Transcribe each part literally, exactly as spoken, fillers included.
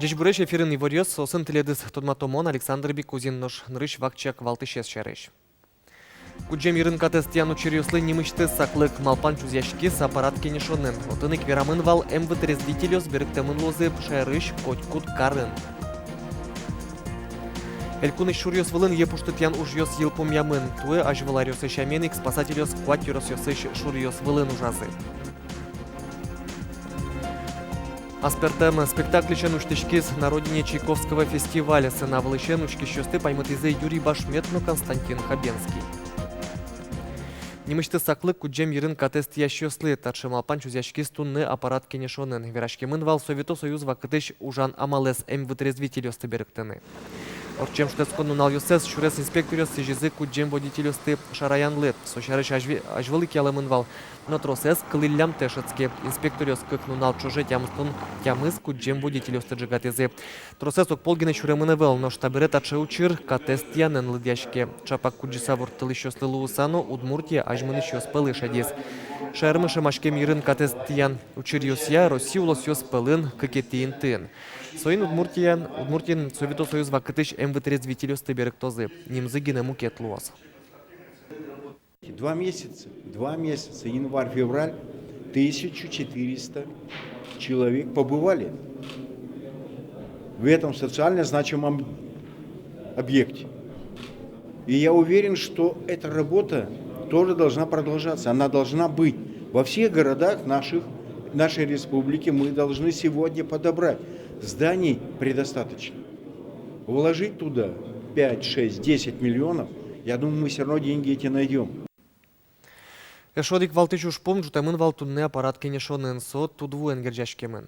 Ӟечбуресь! Эфирын иворъёс, соосын тӥледыз тодмато мон, Александр Бикузин. Нош нырысь вакчияк валтӥсез сярысь. Кудӟем йырын катэз тӥян учыръёслы нимысьтыз саклык. Малпан чузъяськиз аппарат кенешонын. Отын ик верамын вал, эмвытрезвительёс берыктэмын луозы шаерысь котькуд карын. Элькунысь шуръёс вылын йӧ пуштытъян ужъёс йылпумъямын. Туэ азьвыл аръёсы сямен ик спасательёс куать ёросъёсысь шуръёс вылын ужазы. «Аспӧртэм» спектакльысен усьтӥськиз «На родине Чайковского» фестиваль. Сцена вылысен учкисьёсты паймытӥзы Юрий Башмет но Константин Хабенский. Нимысьтыз саклык кудӟем йырын катэз тӥясьёслы. Таӵе малпан чузъяськиз туннэ аппарат кенешонын. Вераськемын вал Совето Союз вакытысь ужан амалэз, эмвытрезвительёсты берыктыны. Ортчем шутэтскон нуналъёсэз сюрес инспекторъёс сӥзизы кудӟем водительёсты шараянлы. Со сярысь азьве-, азьвыл ик ялэмын вал. Но тросэз кылӥллямтэ шӧдске. Инспекторъёс кык нунал ӵоже тямыстон тямыс кудӟем водительёсты ӝегатӥзы. Тросэз огпол гинэ сюремын ӧвӧл, нош табере таӵе учыр катэз тӥянэн лыдъяське. Ӵапак кудӟыса ворттылӥсьёслы луыса но, Удмуртия азьмынӥсьёс пӧлы шедиз. Шаермы шӧмаськем йырын катэз тӥян учыръёсъя Россия улосъёс пӧлын кыкетӥ интыын. Соин Удмуртиын, Удмуртиын Совето Союз вакытысь эмвытрезвительёсты берыктозы. Нимзы гинэ мукет луоз. Два месяца, два месяца, январь, февраль, тысяча четыреста человек побывали в этом социально значимом объекте. И я уверен, что эта работа тоже должна продолжаться. Она должна быть во всех городах наших, нашей республики. Мы должны сегодня подобрать. Зданий предостаточно. Вложить туда пять, шесть, десять миллионов, я думаю, мы всё равно деньги эти найдём. Эшшо одӥг валтӥсь ужпум ӝутэмын вал туннэ аппарат кенешонын. Со тудвуэн герӟаськемын.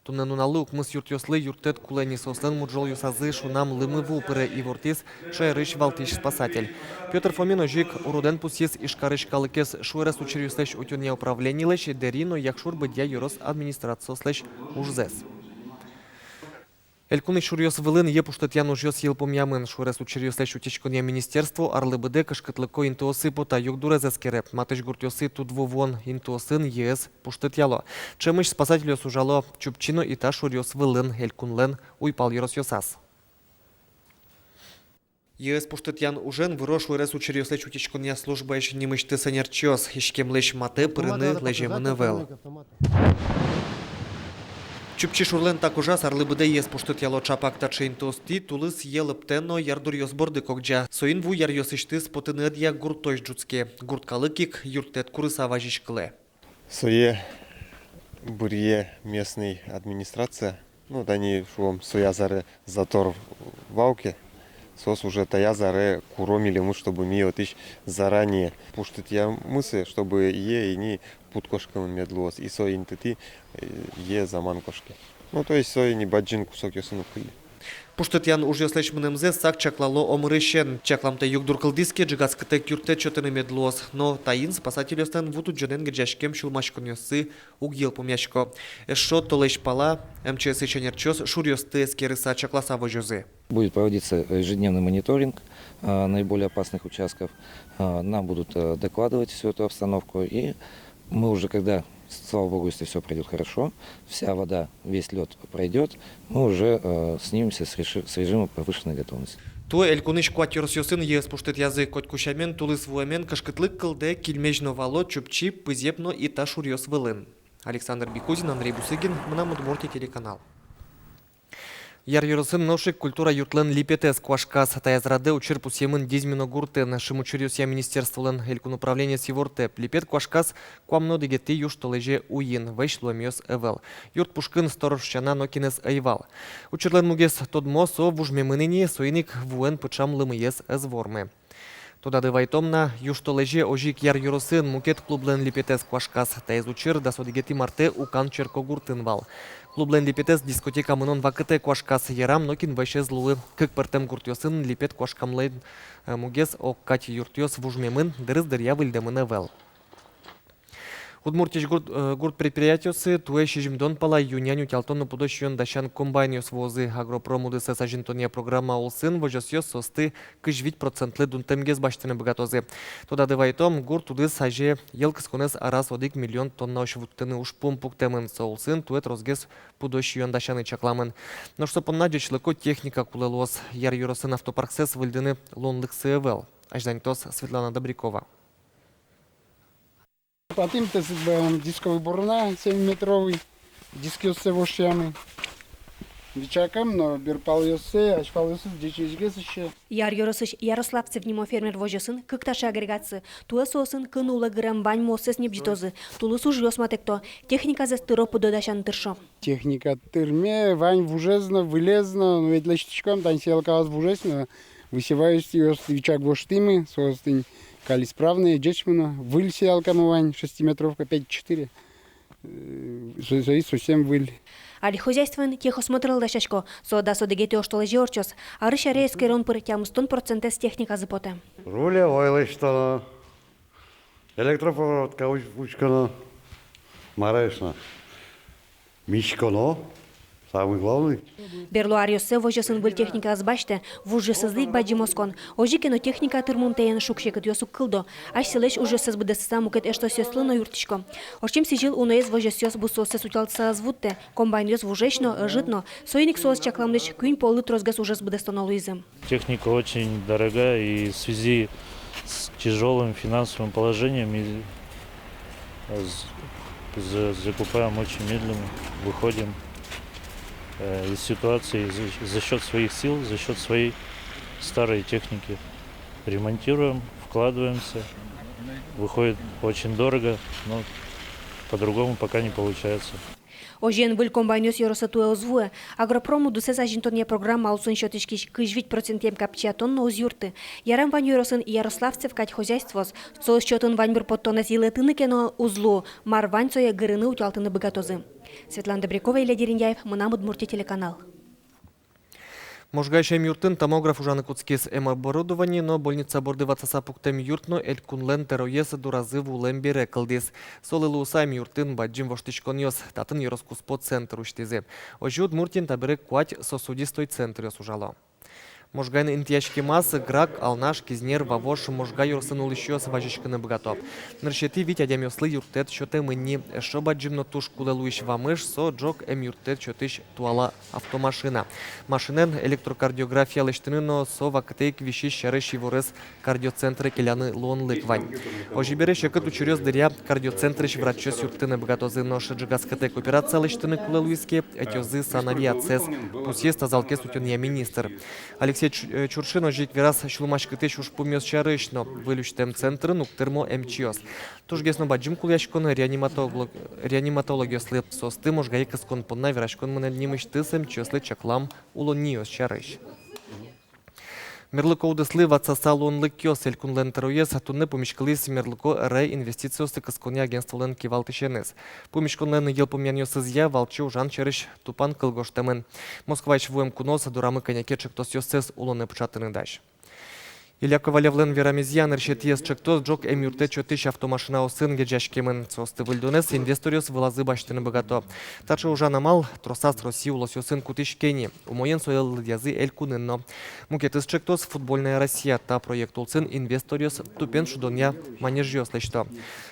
Туннэ нуналлы укмыс юртъёслы юрттэт кулэ ни. Соослэн мурӝолъёсазы шунам лымы ву пыре, ивортӥз шаерысь валтӥсь спасатель. Пётр Фомин озьы ик уродэн пусйиз Ижкарысь калыкез шуэрес учыръёслэсь утёнъя управленилэсь, Дэри но Якшур-Бӧдья ёрос администрациослэсь ужзэс. Элькунысь шуръёс вылын йӧ пуштытъян ужъёс йылпумъямын. Шуэрес учыръёслэсь утиськонъя министерство арлы быдэ кышкытлыко интыосы пота, югдурез эскере. Матысь гуртъёсы тудву вуон интыосын йӧэз пуштытъяло. Ӵемысь спасательёс ужало Чупчи но Ита шуръёс вылын, Элькунлэн уйпал ёросъёсаз. Йӧэз пуштытъян ужен выро шуэрес учыръёслэсь утиськонъя службаысь нимысьтыз ӧнерчиос. Иськемлэсь матэ пырыны лэземын ӧвӧл. Чупчи шурлэн та кожаз арлы быдэ йӧэз пуштытъяло. Ӵапак таӵе интыостӥ тулыс йӧ лыптэ но ярдуръёс борды когӟа. Соин ву яръёсысьтыз потыны ӧдъя гуртозь ӝутске. Гурт калык ик юрттэт курыса вазиськылэ. Сое быръе местный администрация. Ну, тани, шуом, соя заре затор вал ке, соос уже таяз аре куро милемыз, чтобы ми отысь заранее пуштытъямы сое, чтобы йӧ ини пуд кошкемын мед луоз, и со интытӥ, э, йӧ заман кошке. Ну, то есть, со ини бадӟым кусокъёсын уг кыльы. Пуштытъян ужъёслэсь мынэмзэ сак чаклало омырысен. Чакламтэ югдур кылдӥз ке, ӝегатскытэк юрттэт сётыны мед луоз. Но таин спасательёслэн ву тудӟонэн герӟаськем сюлмаськонъёссы уг йылпумъясько. Эшшо толэзь пала МЧС-ысь ӧнерчиос шуръёсты эскерыса, чакласа возёзы. Будет проводиться ежедневный мониторинг, э, наиболее опасных участков. Э, нам будут, э, докладывать всю эту обстановку, и мы уже, когда, слава богу, если всё пройдёт хорошо, вся вода, весь лёд пройдёт, мы уже, э, снимемся с режи-, с режима повышенной готовности. Туэ элькунысь куать ёросъёсын йӧэз пуштытъязы. Котьку сямен, тулыс вуэмен кышкытлык кылдэ Кильмезь но Вало, Чупчи, Пызеп но Ита шуръёс вылын. Александр Бикузин, Андрей Бусыгин, «Мынам Удмуртие» телеканал. Яр ёросын нош ик культура юртлэн липетэз куашказ. Таяз радэ учыр пусъемын Дизьмино гуртын. Шимучыръёсъя министерстволэн элькун управлениез ивортэ: липет куашказ куамын одӥгетӥ южтолэзе уин. Вӧсь луэмъёс ӧвӧл. Юрт пушкын сторож сяна нокинэз ӧй вал. Учырлэн мугез тодмо: со вужмемын ини, соин ик вуэн пыӵам лымыез ӧз вормы. Тодады вайтом на, южтолэзе озьы ик Яр ёросын мукет клублэн липетэз куашказ. Таиз учыр дас одӥгетӥ мартэ Укан черкогуртын вал. Клублэн липетэз дискотека мынон вакытэ куашказ. Ярам, нокин вӧсь ӧз луы. Кык пӧртэм гуртъёсын липет куашкамлэн, э, мугез ог кадь. Юртъёс вужмемын, дырыз дыръя выльдэмын ӧвӧл. Удмуртиысь гурт, э, гурт предприятиосы туэ сизьымдон пала ю-нянь утялтон но пудо сиён дасян комбайнъёс вуозы. Агропром удысэз азинтонъя программа улсын возёсъёс соосты кызь вить процентлы дунтэмгес басьтыны быгатозы. Тодады вайытом, гурт удыс азе йӧл кысконэз араз одӥг миллион тоннаозь вуттыны ужпум пуктэмын. Со улсын туэ тросгес пудо сиён дасяны чакламын. Нош со понна ӟечлыко техника кулэ луоз. Яр ёросын автопарксэс выльдыны луонлыксы ӧвӧл. Азьланьтоз Светлана Добрякова. Татын тӥни дисковый борона семиметровый, дискъёссэ вошъямы. Бичакам но берпалъёссэ, азьпалъёссэ ӟечгес ишшо. Яр ёросысь Ярославцев нимо фермер возёсын кык таӵе агрегатсы. Туэ соосын кын улэ гырем вань муоссэс небӟытозы. Тулыс ужъёс матэкто. Техниказэс тыро, пудо дасяны тыршо. Техника тырме, вань вужез но, вылез но, но ведь лэсьтӥськом, тани сеялкаос вужесь но, высевающийёс бичак воштӥмы, соос тӥни каль исправные, ӟеч мыно, выль сеялкамы вань, шестиметровка, пять четыре. Э, со-, со-, совсем выль. Али хозяйствоын техосмотрлы дасясько, со дас одӥгетӥ оштолэзе ортчоз. Арысь аре эскерон пыр тямыстон процентэз техниказы потэ. Рулевой лэсьтоно, электропроводка уч-, учконо, мар-а эшшо, миськоно, самый главный. Берло аръёсы возёсын выль техника ӧз басьтэ, вужъёсызлы ик бадӟым оскон. Озьы ке но техника тырмымтэен шуг-секытъёс уг кылдо. Асьсэлэсь ужъёссэс быдэстыса мукет эштосъёслы но юрттӥсько. Ортчем сӥзьыл уноез возёсъёс бусыоссэс утялтыса ӧз вуттэ. Комбайнъёс вужесь но, ӧжыт но. Соин ик соос чакламлэсь куинь поллы тросгес ужез быдэстоно луизы. Техника очень дорогая, и в связи с тяжёлым финансовым положением и з-, з-, закупаем очень медленно, выходим, э, из ситуации за, за счёт своих сил, за счёт своей старой техники. Ремонтируем, вкладываемся. Выходит очень дорого, но по-другому пока не получается. Озьыен, выль комбайнъёс ёросэ туэ уз вуэ. Агропром удысэз азинтонъя программа улсын сётӥськись кызь вить процентъем капчиятон но уз юртты. Ярам вань ёросын Ярославцев кадь хозяйствоос. Соос счётын ваньбур поттонэз йылэтыны ке но уз луы, мар вань, сое гырыны, утялтыны быгатозы. Светлана Добрякова, Илья Дерендяев, «Мынам Удмуртие» телеканал. Можгаысь эмъюртын томограф ужаны кутскиз. Эмоборудование но больница борды ватсаса пуктэм юрт но элькунлэн тӧроез доразы вуылэм бере кылдӥз. Солы луыса эмъюртын бадӟым воштӥськонъёс. Татын ёрос куспо центр усьтӥзы. Озьы Удмуртиын табере куать сосудистой центръёс ужало. Можгаын интыяськемаз Грак, Алнаш, Кизнер, Вавож, Можга ёросын улӥсьёс вазиськыны быгато. Нырысетӥ вить адямиослы юрттэт сётэмын ни. Эшшо бадӟым но туж кулэ луись вамыш — со ӝог эмъюрттэт сётӥсь туала автомашина. Машинаен электрокардиография лэсьтыны но со вакытэ ик висись сярысь иворез кардиоцентре келяны луонлык вань. Озьы бере, секыт учыръёс дыръя кардиоцентрысь врачъёс юрттыны быгатозы, нош ӝегатскытэк операция лэсьтыны кулэ луиз ке, ӧтёзы санавиацез, пусйиз тазалыкез утёнъя министр. Алексей Чу-, э, Чуршин озьы ик вераз сюлмаськытӥсь ужпумъёс сярысь но. Выль усьтэм центрын уг тырмо эмчиос. Тужгес но бадӟым кулэяськон реаниматолог-, реаниматологъёслы. Соосты Можгае кыскон понна вераськон мынэ нимысьтыз эмчиослы чаклам улонниос сярысь. Мерлыко удыслы ватсаса луонлыкъёс. Элькунлэн тӧроез туннэ пумиськылӥз мерлыко ӧре инвестициосты кысконъя агентстволэн кивалтӥсеныз. Пумиськонлэн йылпумъянъёсызъя валче ужан сярысь тупан кыл гожтэмын. Москваысь вуэм куноос дорамы кӧня ке ӵектосъёссэс улонэ пыӵатыны дась. Илья Ковалевлэн верамезъя, нырысетӥез ӵектос ӝог эмъюрттэт сётӥсь автомашинаосын герӟаськемын. Соосты выльдонэз инвесторъёс вылазы басьтыны быгато. Таӵе ужан амал тросаз Россия улосъёсын кутӥське ни. Умоен сое лыдъязы элькунын но. Мукетыз ӵектос — «Футбольная Россия». Та проект улсын инвесторъёс тупен шудонъя манежъёс лэсьто.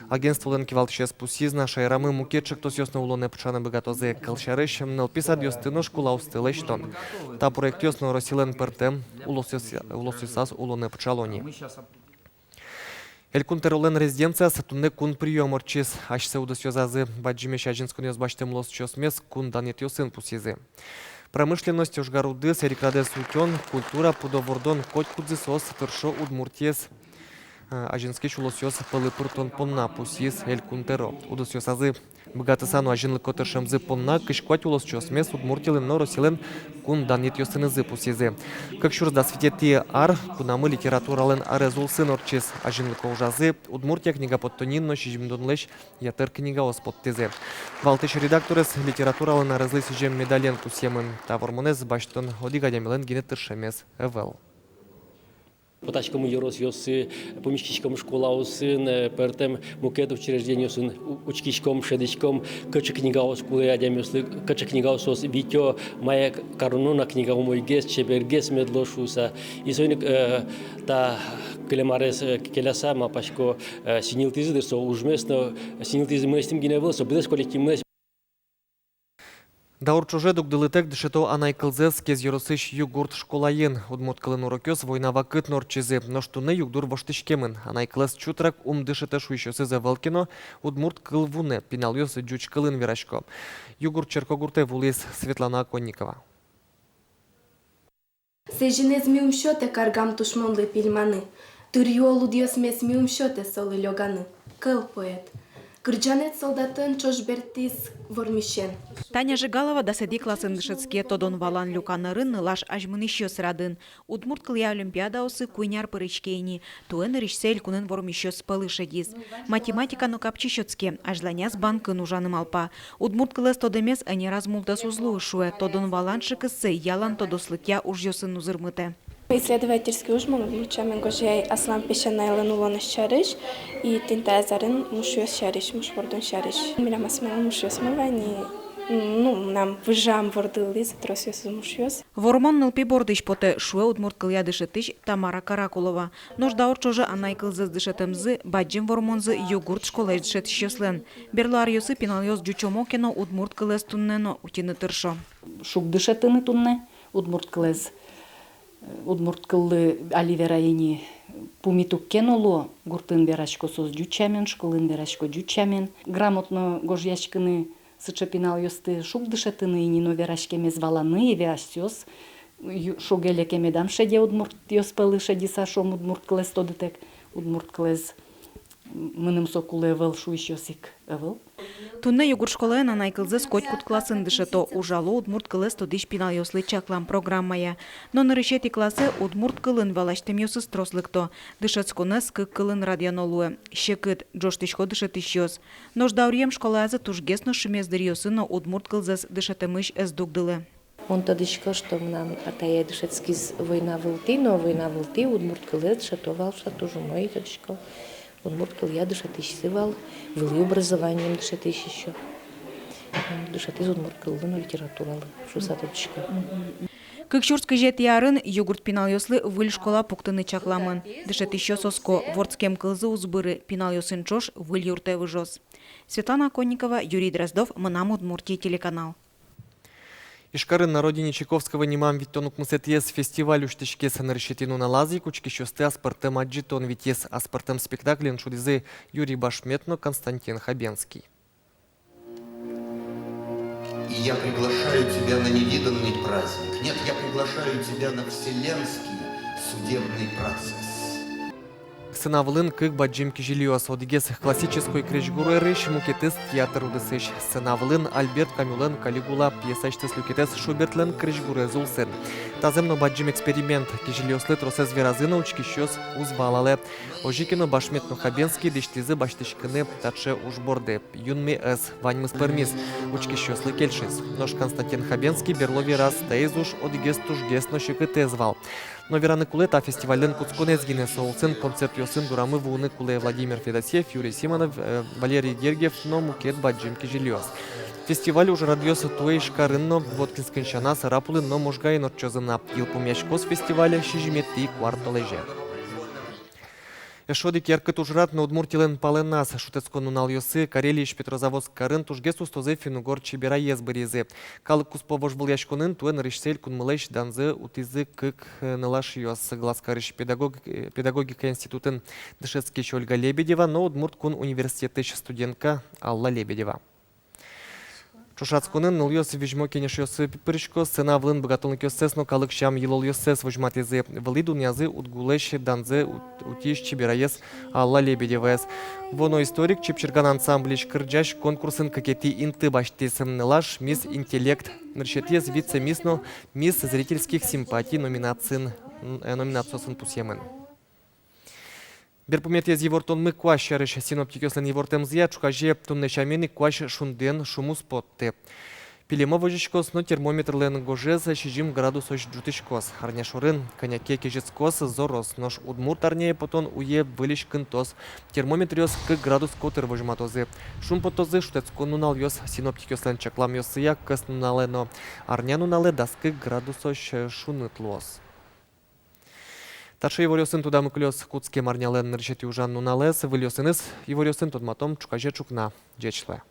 Агентстволэн кивалтӥсез пусйиз на, шаерамы мукет ӵектосъёс но улонэ пыӵаны быгатозы. Кылсярысь, нылпи садъёсты но школаосты лэсьтон. Та проектъёс но Россилэн пӧртэм улосъёс-, улосъёсаз улонэ пыӵало ни. Элькун тӧролэн резиденцияз туннэ кун приём ортчиз. Асьсэ удысъёсазы бадӟымесь азинсконъёс басьтэм улосчиосмес кун данъетъёсын пусйизы. Промышленность, ожгар удыс, эрикрадэз утён, культура, пудо вордон — котькудӥз соос тыршо Удмуртиез, э, азинскись улосъёс пӧлы пыртон понна, пусйиз Элькун тӧро. Удысъёсазы быгатыса но азинлыко тыршемзы понна кызь куать улосчиосмес Удмуртилэн но Россилэн кун данъетъёсынызы пусйизы. Кык сюрс дас витетӥ ар кунамы литературалэн арез улсын ортчиз. Азинлыко ужазы «Удмуртия» книга поттонниын но сизьымдонлэсь ятыр книгаос поттӥзы. Валтӥсь редакторез литературалэн арезлы сӥзем медален пусъемын. Та вормонэз басьтон одӥг адямилэн гинэ тыршемез ӧвӧл. Потаськом ёросъёсы, пумиськиськом школаосын, э, пӧртэм мукет учреждениосын, у-, учкиськом, шӧдӥськом, кыӵе книгаос кулэ адямиослы, кыӵе книгаос соос витё, мае кароно на книга умойгес, чебергес мед луоз шуыса. И соин ик, э, та кылем арез, э, келяса, малпасько, э, синйылтӥзы дыр со ужмес, но синйылтӥзы мынэсьтым гинэ ӧвӧл, со быдэс коллективмес. Даур ӵоже дугдылытэк дышето анай кылзэс Кез ёросысь Югурт школаын. Удмурт кылын урокъёс война вакыт но ортчизы, нош туннэ югдур воштӥськемын. Анай кылэз чутрак ум дышетэ шуисьёсыз ӧвӧл ке но, удмурт кыл вунэ, пиналъёс ӟуч кылын верасько. Югурт черкогуртэ вуылӥз Светлана Оконникова. Сэзьынэз ми ум сётэ каргам тушмонлы пильманы. Тыръюо лудъёсмес ми ум сётэ солы лёганы. Кӧл поэт. Кырӟанэд солдатэн ӵош бертӥз вормисен. Таня Жигалова дасэтӥ классын дышетске. Тодон-валан люкан ӧрын нылаш азьмынӥсьёс радын. Удмурт кылъя олимпиадаосы куинь ар пыриське ини. Туэ нырысьсэ элькунын вормисьёс пӧлы шедиз. Математика но капчи сётске, азьланяз банкын ужаны малпа. Удмурт кылэз тодэмез ӧнераз мултэс уз луы, шуэ, тодон-валан шыкыссэ ялан тодослыкъя ужъёсын узырмытэ. Исследовательский уж мон удмурт сямен гожъяй аслам песянайлэн улонэз сярысь и тӥни та азьын мушъёс сярысь, муш бордын сярысь. Милям асьмелэн мушъёсмы вань ни, ну, мынам выжыям борды улӥзы тросъёсыз мушъёс. Вормон нылпи бордысь потэ, шуэ удмурт кылъя дышетӥсь Тамара Каракулова. Нош даур ӵоже анай кылзэс дышетэмзы бадӟым вормонзы Югурт школаысь дышетӥсьёслэн. Берло аръёсы пиналъёс ӟучомо ке но, удмурт кылэз туннэ но утьыны тыршо. Шуг дышетыны туннэ удмурт кылэз, удмурт кыллы али верай ини, пумит уг ке но луо, гуртын верасько соос ӟуч сямен, школын верасько ӟуч сямен. Грамотно гожъяськыны сыӵе пиналъёсты шуг дышетыны ини, но вераськемез валаны, и вераськисьёс ю-, шуг-леке медам шеде удмуртъёс пӧлы шедиса, шуом, удмурт кылэз тодытэк, удмурт кылэз, м, мыным со кулэ ӧвӧл шуисьёс ик ӧвӧл. Туннэ Югурт школаын анай кылзэс котькуд классын дышето, ужало удмурт кылэз тодӥсь пиналъёслы чаклам программая. Но нырысетӥ классэ удмурт кылын валасьтэмъёсыз трос лыкто. Дышетсконэз кык кылын радъяно луэ. Секыт, ӝожтӥсько дышетӥсьёс. Нош дауръем школаязы тужгес но шимес дыръёсы но удмурт кылзэс дышетэмысь ӧз дугдылы. Мон тодӥсько, что мынам атае дышетскиз война вылтӥ, но война вылтӥ удмурт кылэз дышето вал шуса туж умой тодӥсько. Удмурт кылъя дышетӥсьсы вал, вылӥ образованиен дышетӥсь ещё. Дышетӥз удмурт кыллы но литературалы шуса тодӥсько. Кык сюрс кызетӥ арын Югурт пиналъёслы выль школа пуктыны чакламын. Дышетӥсьёс оско, вордскем кылзы уз быры, пиналъёсын ӵош выль юртэ выжоз. Светлана Оконникова, Юрий Дроздов, «Мынам Удмуртие» телеканал. Ижкарын «На родине Чайковского» нимам витьтон укмысэтӥез фестиваль усьтӥськиз. Нырысетӥ нуналаз ик учкисьёсты аспӧртэм адӟытон витиз. Аспӧртэм спектакльын шудӥзы Юрий Башмет но Константин Хабенский. И я приглашаю тебя на невиданный праздник. Нет, я приглашаю тебя на вселенский судебный процесс. Сцена вылын кык бадӟым кизилиос. Одӥгез классической крезьгурысь, мукетыз театр удысысь. Сцена вылын Альберт Камюлэн «Калигула» пьесаысьтыз люкетэз Шубертлэн крезьгурез улсын. Та зэм но бадӟым эксперимент. Кизилиослы тросэз веразы но, учкисьёс уз валалэ. Озьы ке но Башмет но Хабенский дӥсьтӥзы басьтӥськыны таӵе уж борды. Юнме ӧз, ваньмыз пӧрмиз, учкисьёслы кельшиз. Нош Константин Хабенский берло вераз: таиз уж одӥгез тужгес но секытэз вал. Но вераны кулэ, та фестивальлэн кутсконэз гинэ. Со улсын концертъёсын дорамы вуыны кулэ Владимир Федосеев, Юрий Симонов, э, Валерий Гергиев но мукет бадӟым кизилиос. Фестиваль ужрадъёс туэ Ижкарын но, Воткинскын сяна, Сарапулын но Можгаын ортчозы на. Йылпумъяськоз фестиваль сизьыметӥ куартолэзе. Эшшо одӥг яркыт ужрад но Удмуртилэн палэназ. Шутэтскон нуналъёсы Карелиысь Петрозаводск карын тужгес устозэ финн-угор чебераез быръизы. Калык куспо вожвылъяськонын туэ нырысьсэ элькунмылэсь данзэ утӥзы кык, э, нылашъёс: Глазкарысь педагог-, э, педагогика институтын дышетскись Ольга Лебедева но Удмурт кун университетысь студентка Алла Лебедева. Ӵошатсконын нылъёс визьмо кенешъёсы пырисько, сцена вылын быгатонлыкъёссэс но калык сям-йылолъёссэс возьматӥзы. Вылӥ дунъязы УдГУлэсь данзэ ут-, утись чебераез Алла Лебедеваез. Вуоно историк «Чипчирган» ансамбльысь кырӟась конкурсын кыкетӥ инты басьтӥз. Нылаш — «Мисс Интеллект», нырысетӥез «Вице-мисс» но «Мисс зрительских симпатий» номинациын, э, номинациосын пусъемын. Берпуметӥез ивортонмы куазь сярысь. Синоптикъёслэн ивортэмзыя, ӵуказе туннэ сямен ик куазь шунды но шумус потты. Пилемо возиськоз но, термометрлэн гожез сизьым градусозь ӝутӥськоз. Арня шорын кӧня ке кезьытскоз, зороз, нош удмурт арняе потон уе выльысь кынтоз. Термометръёс кык градус котыр возьматозы. Шумпотозы шутэтскон нуналъёс. Синоптикъёслэн чакламъёссыя, кӧснуналэ но арнянуналэ дас кык градусозь шуныт луоз. Таӵе иворъёсын тодамы кылёз кутскем арнялэн нырысетӥ ужан нуналэз. Выльёсыныз иворъёсын тодматом ӵуказе ӵукна. Ӟеч луэ.